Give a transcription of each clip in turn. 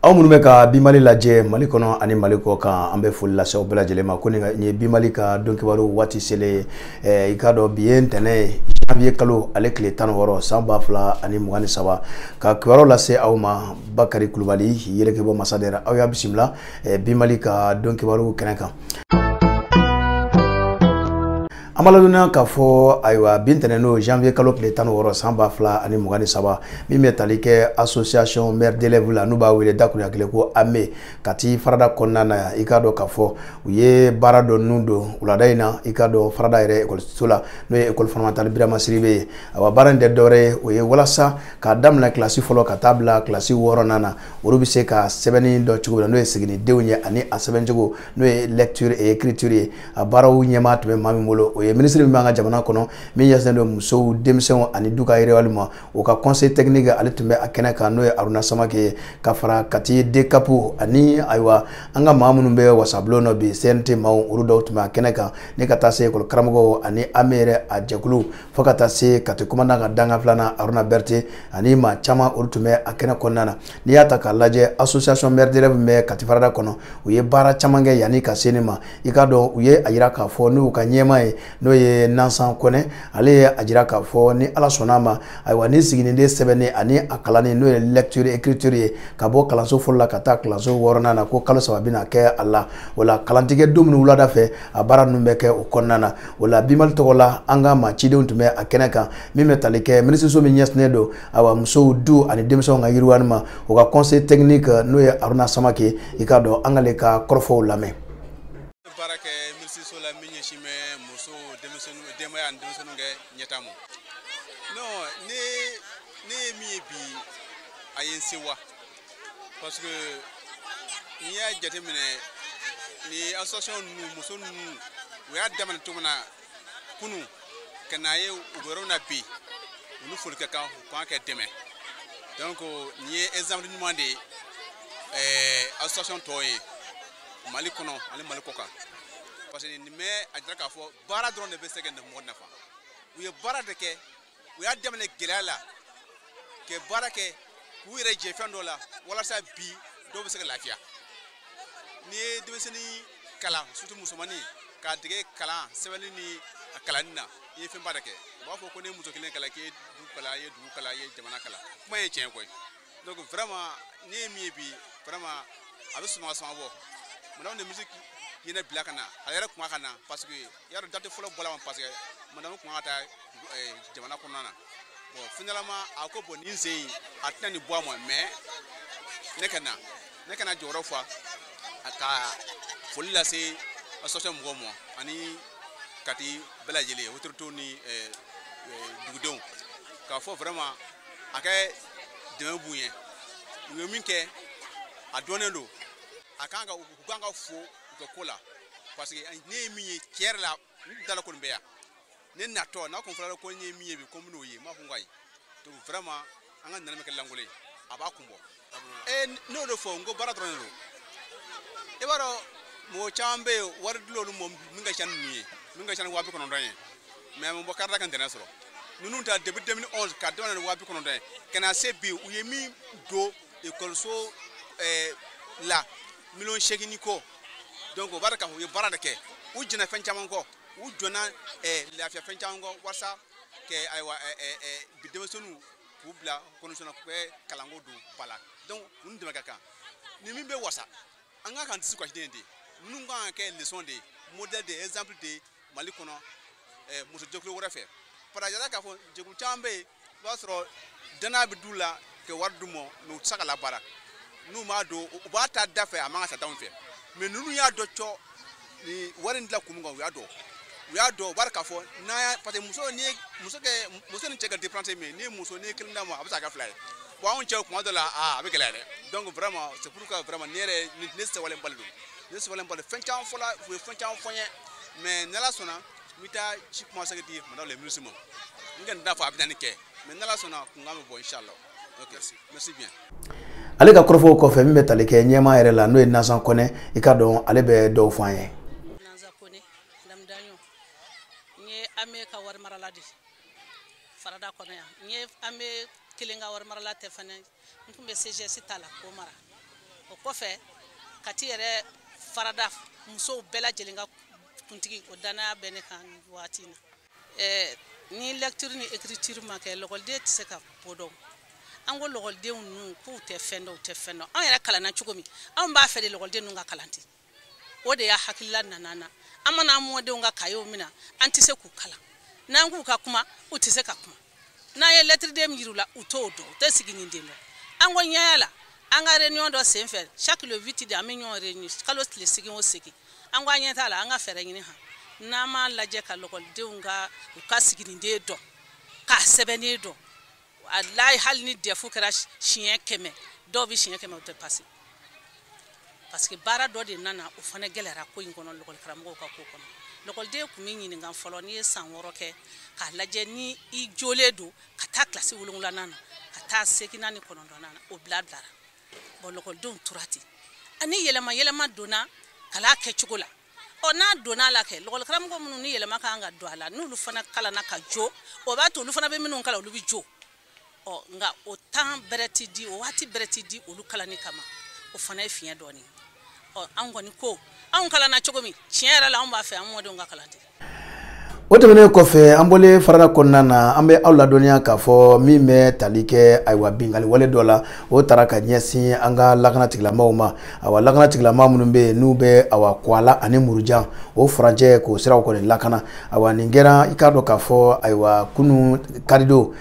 Aw minnu bɛ ka Bi Mali lajɛ Mali kɔnɔ ani Mali kɔ kan, an bɛ foli lase aw bɛɛ lajɛlen ma. Ko nin ye Bi Mali ka don kibaru waati selen ye. I k'a dɔn bi ye ntɛnɛn ye, janvier kalo ale tile 16 san 2023, ka kibaru lase aw ma. Bakari Kulubali yeleke bɔ masadɛra, aw y'a bisimila Bi Mali ka don kibaru kɛnɛ kan. An b'a ladɔnniya k'a fɔ ayiwa bi ntɛnɛn n'o janvier kalo tile 16 san 2023, min bɛ tali kɛ association mère d'élèves la, n'u b'a wele dakurunya kelen ko AME, Kati farada kɔnɔna na. I k'a dɔn k'a fɔ u ye baara dɔ nun don wulada in na, i k'a dɔn farada yɛrɛ ekɔliso la, n'o ye école fondamentale Birama Sidibe ye. Ayiwa, baara in tɛ dɔwɛrɛ ye, o ye walasa k'a daminɛ kilasi fɔlɔ ka taa bila kilasi 6nan na, olu bɛ se ka sɛbɛnni dɔn cogo min na, n'o ye siginidenw ye, ani a sɛbɛncogo, n'o ye lecture et écriture ye. A baaraw ɲɛmaa tun bɛ maa min bolo, o ye minisiri min b'an ka jamana kɔnɔ min ɲɛsinnen don musow, denmisɛnw ani du ka yiriwali ma, o ka conseil technique, ale tun bɛ a kɛnɛ kan, n'o ye Aruna Samake ye, ka fara Kati DCAP ani ayiwa an ka maa minnu bɛ wasabulon nɔ bi, CNT maaw, olu dɔw tun bɛ a kɛnɛ kan, ni ka taa se ekɔli karamɔgɔw ani AME yɛrɛ a jɛkulu, fo ka taa se Kati commandant ka dankan filanan Aruna Berete ani maa caman, olu tun bɛ a kɛnɛ kɔnɔna na. N'i y'a ta k'a lajɛ, association mère d'élèves min bɛ Kati farada kɔnɔ, u ye baara caman kɛ yanni ka se nin ma. I k'a dɔn u ye a jira k'a fɔ n'u ka ɲɛmaa ye, n'o ye Nansan Kɔnɛ, ale ye a jira k'a fɔ ni Ala sɔnna a ma, ayiwa ni siginiden sɛbɛnni ani a kalanni, n'o ye lecture écriture ye, ka bɔ kalanso fɔlɔ la ka taa kalanso 6nan na, ko kalo 3 bɛna kɛ a la. O la kalantigɛ don minnu wulada fɛ, a baara ninnu bɛ kɛ o kɔnɔna na. O la Bi Mali tɔgɔ la, an ka maa cidenw tun bɛ a kɛnɛ kan, min bɛ tali kɛ minisiriso min ɲɛsinnen don ayiwa musow, du ani denmisɛnw ka yiriwali ma, o ka conseil technique, n'o ye Aruna Samake. I k'a dɔn an k'ale ka kɔrɔfɔw lamɛn. Baara kɛ minisiriso la min ɲɛsin bɛ musow, denmisɛnninw, denbaya ani denmisɛnninw kɛ ɲɛtaa ma. Non, ne ye min ye bi, a ye n sewa, parce que n'i y'a jateminɛ, ni association ninnu, muso ninnu, u y'a daminɛ cogo min na kunun ka n'a ye u bɛ yɔrɔ min na bi, u ni foli ka kan, u kan kɛ dɛmɛ. Donc nin ye exemple ɲuman de ye association tɔw ye Mali kɔnɔ ani Mali kɔ kan, parce que nin bɛ a jira k'a fɔ baara dɔrɔn de bɛ se ka mɔgɔ nafa. U ye baara de kɛ, u y'a daminɛ gɛlɛya la ka baara kɛ k'u yɛrɛ jɛ fɛn dɔ la, walasa bi dɔw bɛ se ka lafiya. N'i ye denmisɛnnin kalan, surtout musomannin, k'a dege kalan sɛbɛnni ni a kalanni na, i ye fɛnba de kɛ. U b'a fɔ ko ni muso kelen kalan, k'i ye du kalan, i ye dugu kalan, i ye jamana kalan. Kuma ye tiɲɛ koyi. Donc vraiment, ne ye min ye bi, vraiment a bɛ suma sama bɔ. Madame de musique ye ne bila ka na, a yɛrɛ kun ka na, parce que yarɔ date fɔlɔ bɔla ma, parce que madame kun ka taa jamana kɔnɔna na. Bon, finalement a ko bon, nin sen in a tɛna nin bɔ a ma, mais ne ka na jɔyɔrɔ fa a ka foli lase association mɔgɔw ma ani Kati bɛɛ lajɛlen, autorités ni dugudenw, k'a fɔ vraiment a kɛ dɛmɛ b'u ɲɛ. U ye min kɛ, a dɔnnen don, a kan ka u kan ka fo u ka ko la, parce que ne ye min ye tiɲɛ yɛrɛ la, n dala kɔni bɛ yan. Ne natɔ n'a kun fɔra ko n ye min ye bi, ko n bɛn'o ye, n b'a fɔ n ko ayi. Donc vraiment an ka nana bɛ kɛ lankolon ye, a b'a kun bɔ. Ne y'o de fɔ, n ko baara dɔrɔn de don. I b'a dɔn mɔgɔ caman bɛ yen, wari dilen olu ma min ka ca ni ninnu ye, min ka ca ni 90,000 ye, mais a ma bɔ karida ka ntɛnɛn sɔrɔ. Ninnu ta depuis 2011 ka daminɛ ni 90,000 ye ka na se bi, u ye min don ekɔliso la, 8 miliyɔn ni kɔ. Donc o b'a dɔn k'a fɔ u ye baara de kɛ, u jɛnna fɛn caman kɔ, u jɔnna lafiya fɛn caman kɔ, walasa kɛ ayiwa bi denmisɛnninw k'u bila condition na k'u kɛ kalanko don ba la. Donc u ni dɛmɛ ka kan. Ni min bɛ wasa, an ka kan disi kasi den de ninnu kan ka kɛ leçon de ye, modèle de, exemple de Mali kɔnɔ muso jɛkulu wɛrɛ fɛ. Par exemple, k'a fɔ jɛkulu caman bɛ yen, i b'a sɔrɔ danaya bɛ d'u la ka wari d'u ma, mais u tɛ se ka labaara. N'u m'a don, u b'a ta da fɛ, a man ka ta d'anw fɛ. Mais ninnu y'a dɔn cɔ ni wari in dilan kun min kan, u y'a dɔn, u y'a dɔn, u b'a dɔn k'a fɔ n'an y'a, parce que muso, n'i ye muso kɛ, muso ni cɛ ka différence ye min ye, n'i ye muso, n'i ye kelen d'a ma, a bɛ se ka kɛ fila ye. Bon, anw cɛw kuma dɔ la, aa, a bɛ gɛlɛya dɛ. Donc vraiment, c'est pourquoi vraiment ne yɛrɛ ne sewalen bali don, ne sewalen bali fɛn caman fɔla, u ye fɛn caman fɔ n ye, mais n'Ala sɔnna, n bɛ taa ci kuma sɛgɛ di madame le ministre ma. N kɔni t'a fɔ a bɛ na nin kɛ, mais n'Ala sɔnna, kunkan bɛ bɔ, inchallah. Ok, merci bien. Ale ka kɔrɔfɔw kɔfɛ, min bɛ tali kɛ ɲɛmaa yɛrɛ la, n'o ye Nansan Kɔnɛ, i k'a dɔn ale bɛ dɔw fɔ an ye. Nansa Kone, madame Daɲo, n ye AME ka wari marala de farada kɔnɔ yan. N ye AME kelen ka wari marala tɛ fana, n tun bɛ CGS ta la k'o mara. O kɔfɛ Kati yɛrɛ farada musow bɛɛ lajɛlen ka kuntigi, o danaya bɛ ne kan waati in na. Ni lecture ni écriture ma kɛ, lɔkɔliden tɛ se ka ko dɔn. An ko lɔkɔlidenw ninnu k'u tɛ fɛn dɔn, u tɛ fɛn dɔn. Anw yɛrɛ kalanna cogo min, anw b'a fɛ de lɔkɔliden ninnu ka kalan ten. O de y'a hakilila nana an na. An mana an mɔdenw ka kayew minɛ, an tɛ se k'u kalan. N'an k'u ka kuma, u tɛ se ka kuma. N'an ye lettre den yir'u la, u t'o dɔn, u tɛ siginiden dɔn. An ko ɲɛya la, an ka réunion dɔ senfɛ, chaque le 8 de an bɛ ɲɔgɔn réunion, kalo tile 8 o 8. An ko an ɲɛ t'a la, an ka fɛɛrɛ ɲini han. N'an m'a lajɛ ka lɔkɔlidenw ka u ka siginiden dɔn, k'a sɛbɛnnen dɔn, walayi hali ni DEF kɛra siɲɛ 100, dɔw bɛ siɲɛ 100 o tɛ passer. Parce que baara dɔ de nana, o fana gɛlɛyara ko in kɔnɔ, lɔkɔlikaramɔgɔw ka ko kɔnɔ. Lɔkɔliden tun bɛ ɲininka fɔlɔ, n'i ye san 6 kɛ k'a lajɛ ni i jolen don ka taa kilasi 7nan na, ka taa 8nan ni 9nan na, o bila bilara. Bon, lɔkɔlidenw tora ten. Ani yɛlɛma yɛlɛma donna kalan kɛcogo la. Ɔ n'a donna a la kɛ, lɔkɔlikaramɔgɔ minnu ni yɛlɛma kan ka don a la, n'olu fana kalanna ka jo, o b'a to olu fana bɛ minnu kalan, olu bɛ jo. Ɔ nka o temps bɛrɛ ti di, o waati bɛrɛ ti di olu kalanni kama, o fana ye fiɲɛ dɔɔni. Ɔ an kɔni ko anw kalanna cogo min, tiɲɛ yɛrɛ la anw b'a fɛ an mɔdenw ka kalan ten. O tɛmɛnen kɔfɛ, an bɔlen farada kɔnɔna na, an bɛ aw ladɔnniya k'a fɔ min bɛ tali kɛ ayiwa binkanni wale dɔ la, o taara ka ɲɛsin an ka lakana tigilamaaw ma. Ayiwa lakana tigilamaa minnu bɛ yen n'u bɛ ayiwa Kwala ani Murujan o furancɛ k'o siraw kɔni lakana. Ayiwa nin kɛra i k'a dɔn k'a fɔ ayiwa kunun karidon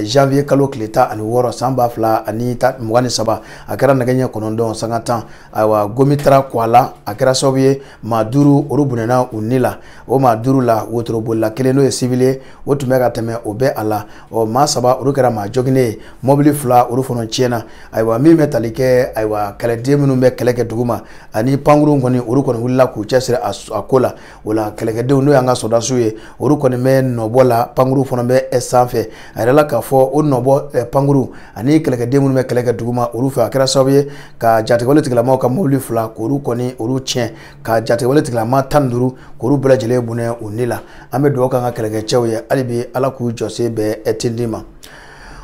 janvier kalo tile 16 san 2023, a kɛra nɛgɛ ɲɛ 9:10. Ayiwa Gomitara Kwala, a kɛra sababu ye maa 5 olu bɔnɛna u ni la. O maa 5 la, wotoro la kelen n'o ye civil ye, o tun bɛ ka tɛmɛ o bɛɛ a la. Ɔ maa 3 olu kɛra maa joginnen ye, mobili 2 olu fana tiɲɛna. Ayiwa min bɛ tali kɛ ayiwa kɛlɛden minnu bɛ kɛlɛ kɛ dugu ma ani pankurun kɔni, olu kɔni wulila k'u cɛsiri a ko la. O la kɛlɛkɛdenw n'o y'an ka sɔrɔdasiw ye, olu kɔni bɛ nɔbɔ la, pankuru fana bɛ sanfɛ. A yɛrɛ la k'a fɔ o nɔbɔ pankuru ani kɛlɛkɛden minnu bɛ kɛlɛ kɛ dugu ma, olu fɛ a kɛra sababu ye ka jatigɛwale tigilamaaw ka mobili 2 k'olu kɔni olu tiɲɛ, ka jatigɛwale tigilamaa 15 k'olu bɛɛ lajɛlen bɔnɛ u ni la. An bɛ dugawu k'an ka kɛlɛkɛcɛw ye hali bi Ala k'u jɔsen bɛɛ tindi ma.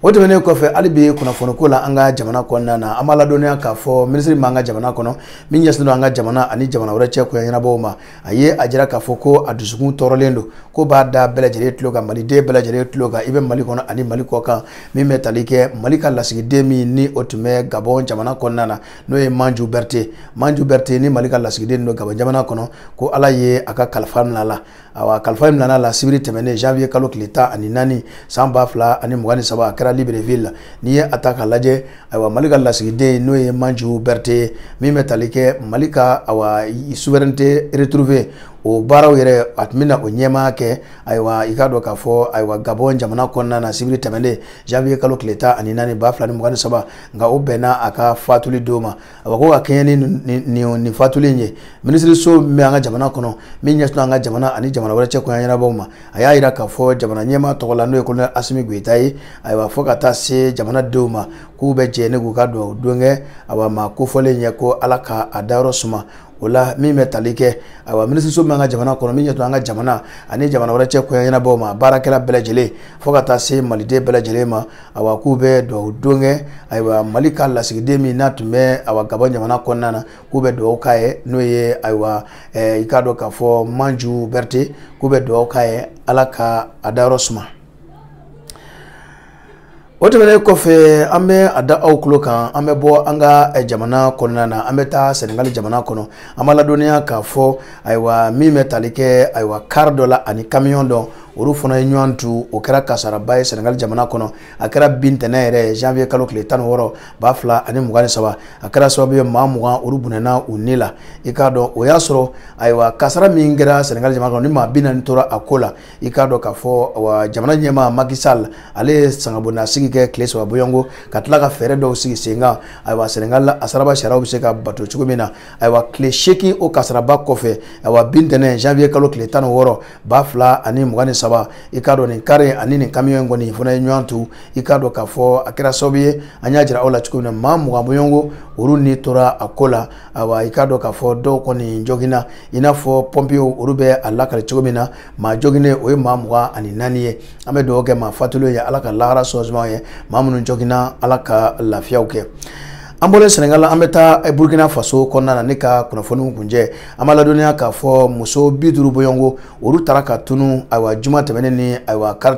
O tɛmɛnen kɔfɛ, hali bi kunnafoniko la an ka jamana kɔnɔna na, an b'a ladɔnniya k'a fɔ minisiri min b'an ka jamana kɔnɔ, min ɲɛsinnen don an ka jamana ani jamana wɛrɛ cɛ koɲɛ ɲɛnabɔw ma, a ye a jira k'a fɔ ko a dusukun tɔɔrɔlen don, ko b'a da bɛɛ lajɛlen tulo kan, maliden bɛɛ lajɛlen tulo kan, i bɛ Mali kɔnɔ ani Mali kɔ kan, min bɛ tali kɛ Mali ka lasigiden min ni o tun bɛ Gabon jamana kɔnɔna na, n'o ye Manju Berete. Manju Berete ni Mali ka lasigiden don Gabon jamana kɔnɔ, ko Ala ye a ka kalifa minɛ a la. Ayiwa kalifa minɛ a la sibiri tɛmɛnen janvier kalo tile 14 san 2023, a kɛra Libreville. N'i ye a ta k'a lajɛ, ayiwa Mali ka lasigiden n'o ye Manju Berete, min bɛ tali kɛ Mali ka ayiwa souveraineté retrouvée o baaraw yɛrɛ, a tun bɛna o ɲɛmaa kɛ. Ayiwa i k'a dɔn k'a fɔ ayiwa Gabon jamana kɔnɔna na sibiri tɛmɛnen janvier kalo tile 14 2023, nka o bɛnna a ka fatuli don ma. Ayiwa ko ka kɛɲɛ ni nin fatuli in ye, minisiriso min bɛ an ka jamana kɔnɔ, min ɲɛsinnen an ka jamana ani jamana wɛrɛ cɛ koɲɛ ɲɛnabɔw ma, a y'a jira k'a fɔ jamana ɲɛmaa tɔgɔ la, n'o ye colonel Assimi Goïta ye, ayiwa fo ka taa se jamanadenw ma k'u bɛ jɛ ne k'u ka dugawu don kɛ ayiwa maa kofɔlen ye, ko Ala ka a dayɔrɔ suma. O la min bɛ tali kɛ ayiwa minisiriso min b'an ka jamana kɔnɔ, min ɲɛsinnen an ka jamana ani jamana wɛrɛ cɛ koɲɛ ɲɛnabɔw ma, baarakɛla bɛɛ lajɛlen fo ka taa se maliden bɛɛ lajɛlen ma, ayiwa k'u bɛ dugawu don kɛ ayiwa Mali ka lasigiden min n'a tun bɛ ayiwa Gabon jamana kɔnɔna na, k'u bɛ dugawu k'a ye, n'o ye ayiwa i k'a dɔn k'a fɔ Manju Berete, k'u bɛ dugawu k'a ye Ala ka a dayɔrɔ suma. O tɛmɛnen kɔfɛ, an bɛ a da aw tulo kan, an bɛ bɔ an ka jamana kɔnɔna na, an bɛ taa Senegali jamana kɔnɔ. An b'a ladɔnniya k'a fɔ ayiwa min bɛ tali kɛ ayiwa kari dɔ la ani camion dɔ, olu fana ye ɲɔgɔn tu, o kɛra kasaraba ye Senegali jamana kɔnɔ. A kɛra bin tɛnɛ yɛrɛ janvier kalo tile 16 2023, a kɛra sababu ye maa 20 olu bɔnɛna u ni la. I k'a dɔn o y'a sɔrɔ ayiwa kasara min kɛra Senegali jamana kɔnɔ, ni maa 40 tora a ko la. I k'a dɔn k'a fɔ jamana ɲɛmaa Macky Sall, ale ye sangabonnasigi kɛ tile 3 bɔɲɔgɔnko, ka tila ka fɛɛrɛ dɔw sigi sen kan ayiwa Senegali a saraba sariyaw bɛ se ka bato cogo min na. Ayiwa tile 8 o kasaraba kɔfɛ, ayiwa bin tɛnɛ janvier kalo tile 16 2023, i k'a dɔn nin kari ani nin camion in kɔni fana ye ɲɔgɔn tu. I k'a dɔn k'a fɔ a kɛra sababu ye, an y'a jira aw la cogo min na, maa 20 bɔɲɔgɔnko olu ni tora a ko la. Ayiwa i k'a dɔn k'a fɔ dɔw kɔni joginna, i n'a fɔ pɔmpiyew olu bɛ a lakali cogo min na, maa joginnen o ye maa 24 ye. An bɛ dugawu kɛ maa fatulen ye, Ala ka lahara sɔn suma ye, maa minnu joginna Ala ka lafiyaw kɛ. An bɔlen Senegal, an bɛ taa Burkina Faso kɔnɔna na. Ne ka kunnafoniw kunjɛ, an b'a ladɔnniya k'a fɔ muso 50 bɔɲɔgɔnko, olu taara ka tunu. Ayiwa, juma tɛmɛnen ni ayiwa kari,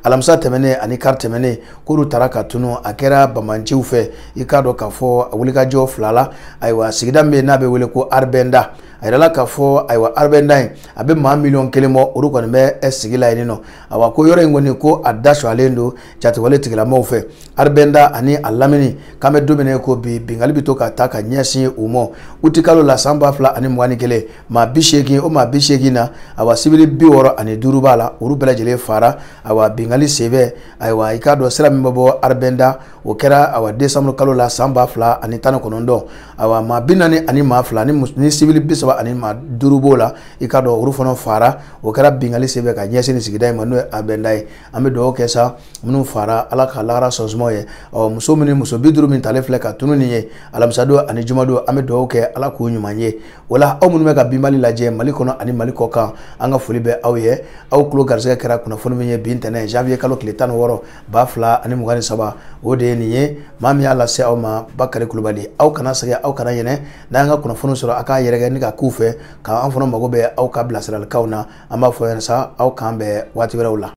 alamisa tɛmɛnen ani kari tɛmɛnen, k'olu taara ka tunu. A kɛra bamanciw fɛ. I k'a dɔn k'a fɔ a wulikajɔ fila la, ayiwa, sigida min bɛ yen n'a bɛ wele ko Arbenda, a yirala k'a fɔ ayiwa Arbenda in, a bɛ maa 1 miliyɔn bɔ, olu kɔni bɛ sigi la yen nɔ. Ayiwa, ko yɔrɔ in kɔni, ko a da sɔgɔlen don jatigɛwale tigilamɔgɔw fɛ. Arbenda ani a lamini, k'an bɛ don min na ko bi, bingali bɛ to ka taa ka ɲɛsin u ma. Utikalo la san 2021, maa 80, o maa 80 na, ayiwa, civil 65 b'a la, olu bɛɛ lajɛlen fara, ayiwa, bingali senfɛ. Ayiwa, i k'a dɔn sira min bɛ bɔ Arbenda, o kɛra ayiwa décembre kalo la san 2019. Ayiwa, maa 42 ni civil 35 b'o la, i k'a dɔn olu fana fara. O kɛra bingali senfɛ ka ɲɛsin nin sigida in ma, n'o ye Arbenda ye. An bɛ dugawu kɛ sa, minnu fara, Ala ka lahara sɔn suma ye. Ɔ muso minnu, muso 50 min talen filɛ ka tunu nin ye alamisadon ani jumadon, an bɛ dugawu kɛ, Ala k'u ɲuman ye. O la, aw minnu bɛ ka Binbali lajɛ Mali kɔnɔ ani Mali kɔ kan, an ka foli bɛ aw ye. Aw tulo garisɛgɛ kɛra kunnafoni min ye bi, ntɛnɛn, janvier kalo tile 16, 2023, o de ye nin ye. Maa min y'a lase aw ma, Bakari Kulubali. Aw kana sɛgɛn, aw kana ɲinɛ. N'an ka kunnafoni sɔrɔ, a k'a yɛrɛkɛ ni ka k'u fɛ k'an fana mago bɛ aw ka bilasiralikanw na. An b'a fɔ ɲɛna sa, aw k'an bɛn waati wɛrɛw la.